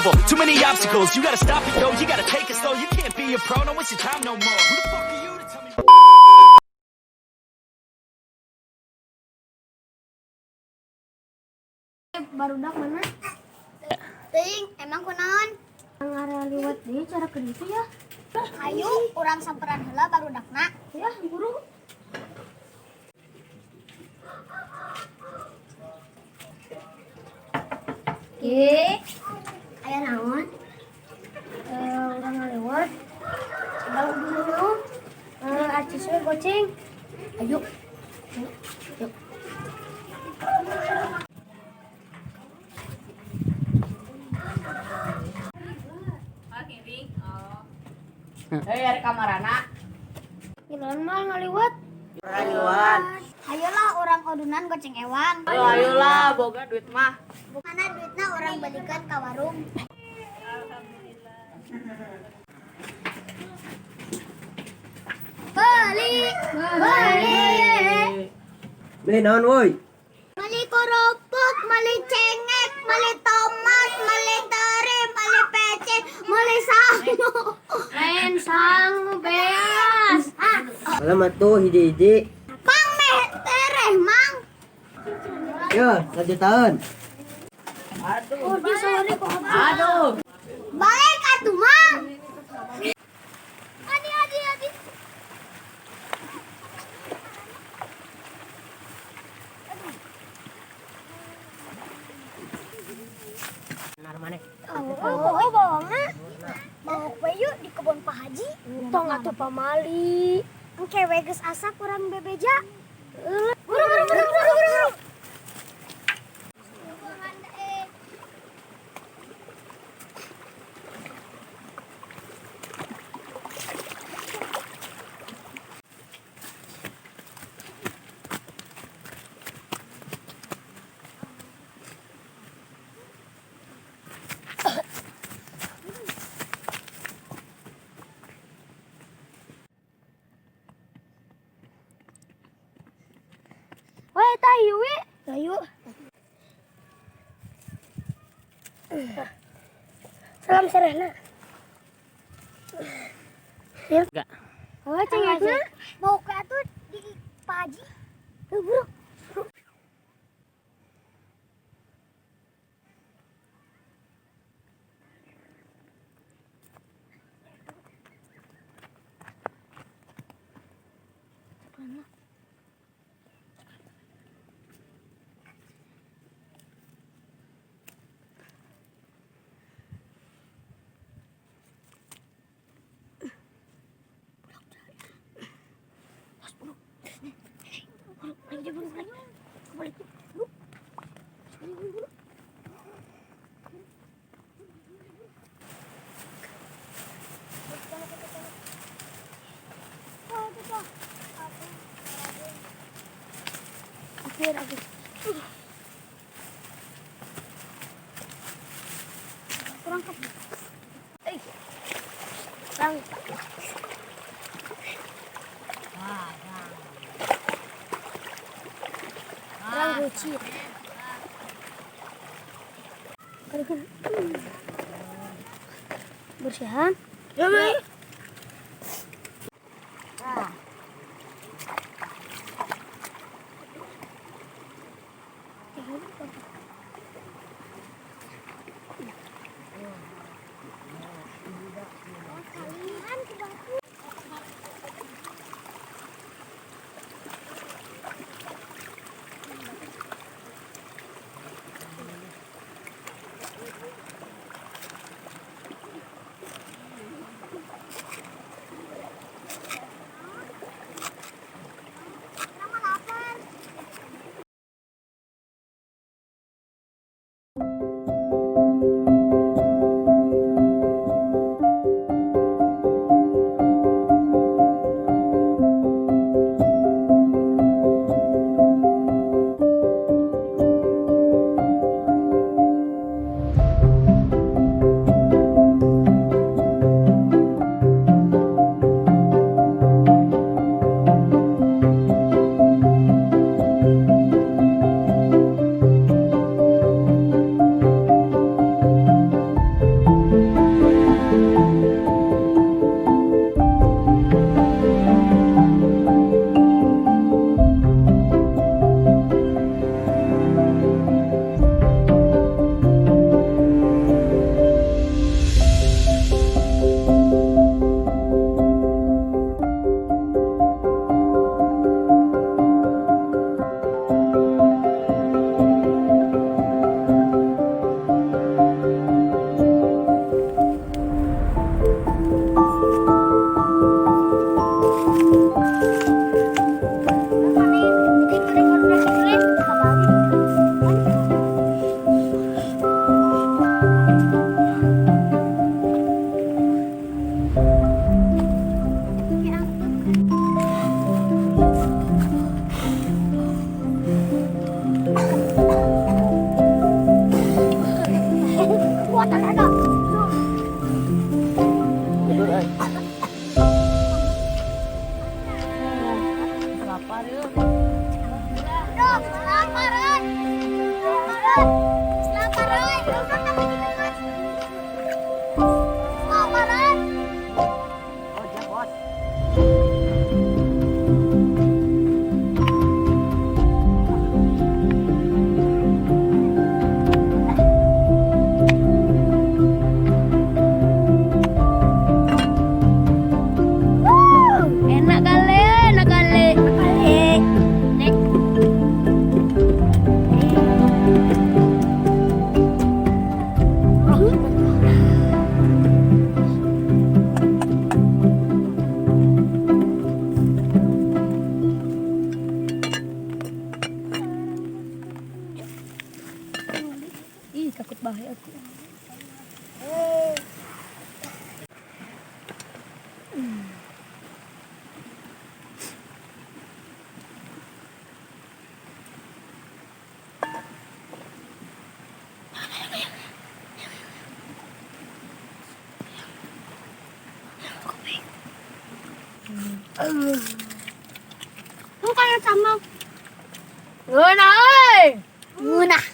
level. Too many obstacles, you gotta stop it, yo. You gotta take it slow. You can't be a pro, don't waste your time no more. Who the fuck are you to tell me? Barudak mana? Teuing, emang kunaon? Ngaraliwat deui cara ke ditu ya. Ayo, urang samperan heula barudakna. Ya, buru. Oke. Aya naon? Urang ngalewat. Bang dulu. Acis we goceng. Ayo. Yuk. Hei, ari kamarana. Gimana mah ngaliwat? Rayuan. Ayolah urang odunan goceng ewang. Ayo ayolah, boga duit mah. Mana duitna urang belikan ka warung. Beli, beli. Beli naon woi? Beli kerupuk, beli cengek, beli tomat, beli teri, beli pecel, beli sangu. Lain sangu beas. Ah, Alam atuh hiji-hiji. Mang meh tereh, Mang. Yo, sajutaan. Aduh. Oh, dia sore kok. Aduh. Balik atuh, Mang. Adi, adi, adi. Oh, oh, bawangna. Mau kue yuk di kebun Pak Haji. Tong atuh pamali. Engke we geus asak urang bebeja. Buru buru buru buru buru. Weh, tahu we. Ayo. Salam serehna. Ya. Enggak. Oh, cengekna. Mau kue atuh di Pak Haji. Buru. Akhir akhir. Kurang ke. Eh. Kurang. Kurang guci. Bersihan. Ya, baik. Euy. Lapar yeuh. Dok, lapar, euy. Lapar, euy. Lapar, euy. Oh, ja, bos. Enak kali, enak kali. Kali. Nek. Ih, takut bahaya aku. Lu kayak sama Ngeunah euy. Munah.